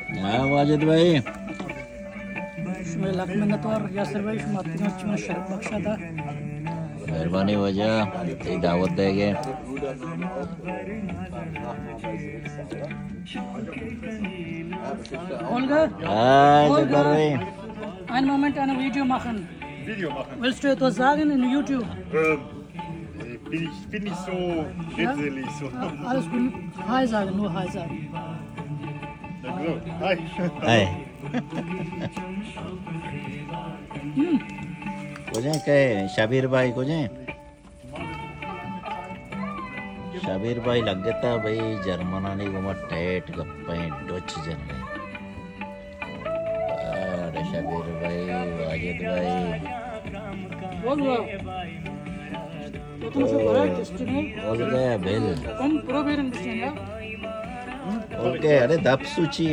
ہاں واجد بھائی، شمئے لک منتوار یاسر بھائی، شما اتکگاں چون شرف بخشا دا۔ مہربانی واجہ، تئی دعوت دے گئے۔ اولگا، ہاں اولگا، جبر بھائی۔ این مومنٹ انا ویڈیو مخن۔ ویڈیو مخن۔ ولسٹ تو زاگن ان YouTube. Bin ich, bin ich so witzelig, so. Alles gut. Hi sagen, nur Hi sagen. Danke. Hi. ہائے۔ کجیں کہ شبیر بھائی کجیں؟ شبیر بھائی لگتا بھائی جرمنانی گوما ٹیٹ گپیں ڈچ جنگیں۔ اڑے شبیر بھائی، واجد بھائی۔ بول بھائی۔ تو تم سے بڑا ٹیسٹ نہیں۔ بول گیا بل۔ تم پرو بیرن بچے نا۔ اوکے، اڑے دپ سوچی